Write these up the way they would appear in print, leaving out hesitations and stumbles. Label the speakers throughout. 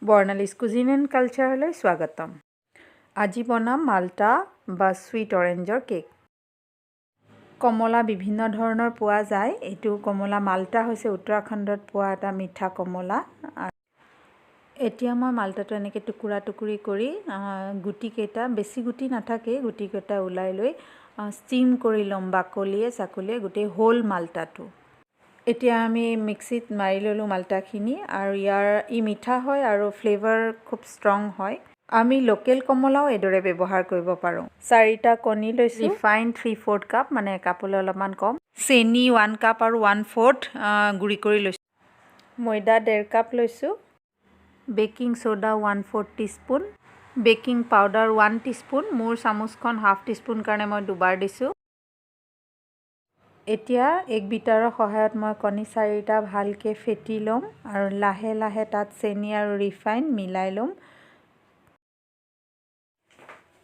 Speaker 1: বৰ্ণালীজ cuisine and কালচাৰলৈ স্বাগতম। আজি বনাম মাল্টা বা চুইট অৰেঞ্জৰ কেক। কমলা বিভিন্ন ধৰণৰ পোৱা যায়। এইটো কমলা মাল্টা হৈছে উত্তৰাখণ্ডত পোৱা এটা মিঠা কমলা। এতিয়া মই মাল্টাটো এনেকৈ টুকুৰা টুকুৰি কৰি গুটিকেইটা, বেছি গুটি নাথাকে, গুটিকেইটা ওলাই লৈ ষ্টিম কৰি ল'ম বাকলিয়ে চাকলিয়ে গোটেই হোল মাল্টাটো। এতিয়া আমি মিক্সিত মাৰি ল'লোঁ মাল্টাখিনি আৰু ই মিঠা হয় আৰু ফ্লেভাৰ খুব ষ্ট্ৰং হয়। আমি লোকেল কমলাও এইদৰে ব্যৱহাৰ কৰিব পাৰোঁ। চাৰিটা কণী লৈছোঁ, ৰিফাইন 3/4 কাপ, মানে একাপলৈ অলপমান কম, চেনি 1 কাপ আৰু 1/4 গুড়ি কৰি লৈছোঁ, ময়দা ডেৰ কাপ লৈছোঁ, baking soda 1/4 teaspoon, baking powder 1 teaspoon। মোৰ চামুচখন হাফ টিস্পুন কাৰণে মই দুবাৰ দিছোঁ। এতিয়া এগ বিটাৰৰ সহায়ত মই কণী চাৰিটা ভালকৈ ফেটি ল'ম আৰু লাহে লাহে তাত চেনি আৰু ৰিফাইন মিলাই ল'ম।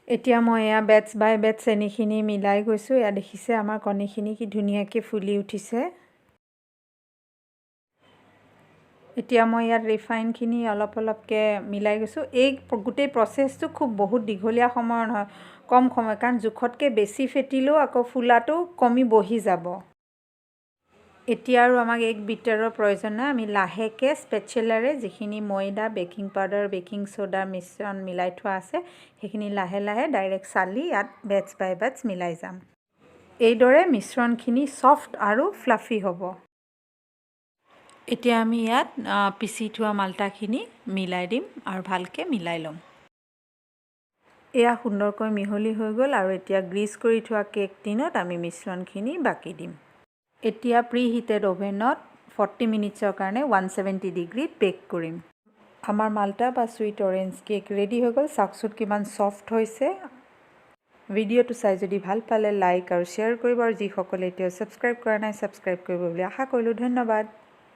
Speaker 1: এতিয়া মই এয়া বেটছ বাই বেটছ চেনিখিনি মিলাই গৈছোঁ। এয়া দেখিছে, আমাৰ কণীখিনি কি ধুনীয়াকৈ ফুলি উঠিছে। এতিয়া মই ইয়াত ৰিফাইনখিনি অলপ অলপকৈ মিলাই গৈছোঁ। এই গোটেই প্ৰচেছটো খুব বহুত দীঘলীয়া সময়ৰ নহয়, কম সময়, কাৰণ জোখতকৈ বেছি ফেটিলেও আকৌ ফুলাটো কমি বহি যাব। এতিয়া আৰু আমাক এগ বিটাৰৰ প্ৰয়োজন নাই। আমি লাহেকৈ স্পেচুলাৰে যিখিনি ময়দা, বেকিং পাউডাৰ, বেকিং চ'ডাৰ মিশ্ৰণ মিলাই থোৱা আছে, সেইখিনি লাহে লাহে ডাইৰেক্ট চালি ইয়াত বেটছ বাই বেটছ মিলাই যাম। এইদৰে মিশ্ৰণখিনি ছফ্ট আৰু ফ্লাফি হ'ব। এতিয়া আমি ইয়াত পিচি থোৱা মাল্টাখিনি মিলাই দিম আৰু ভালকৈ মিলাই ল'ম। এয়া সুন্দৰকৈ মিহলি হৈ গ'ল আৰু এতিয়া গ্ৰীজ কৰি থোৱা কেক টিনত আমি মিশ্ৰণখিনি বাকি দিম। এতিয়া প্ৰি হিটেড অ'ভেনত 40 মিনিটছৰ কাৰণে 170 ডিগ্ৰীত বেক কৰিম। আমাৰ মাল্টা বা চুইট অৰেঞ্জ কেক ৰেডি হৈ গ'ল। চাওকচোন কিমান ছফ্ট হৈছে। ভিডিঅ'টো চাই যদি ভাল পালে লাইক আৰু শ্বেয়াৰ কৰিব আৰু যিসকলে এতিয়াও ছাবস্ক্ৰাইব কৰা নাই, ছাবস্ক্ৰাইব কৰিব বুলি আশা কৰিলোঁ। ধন্যবাদ।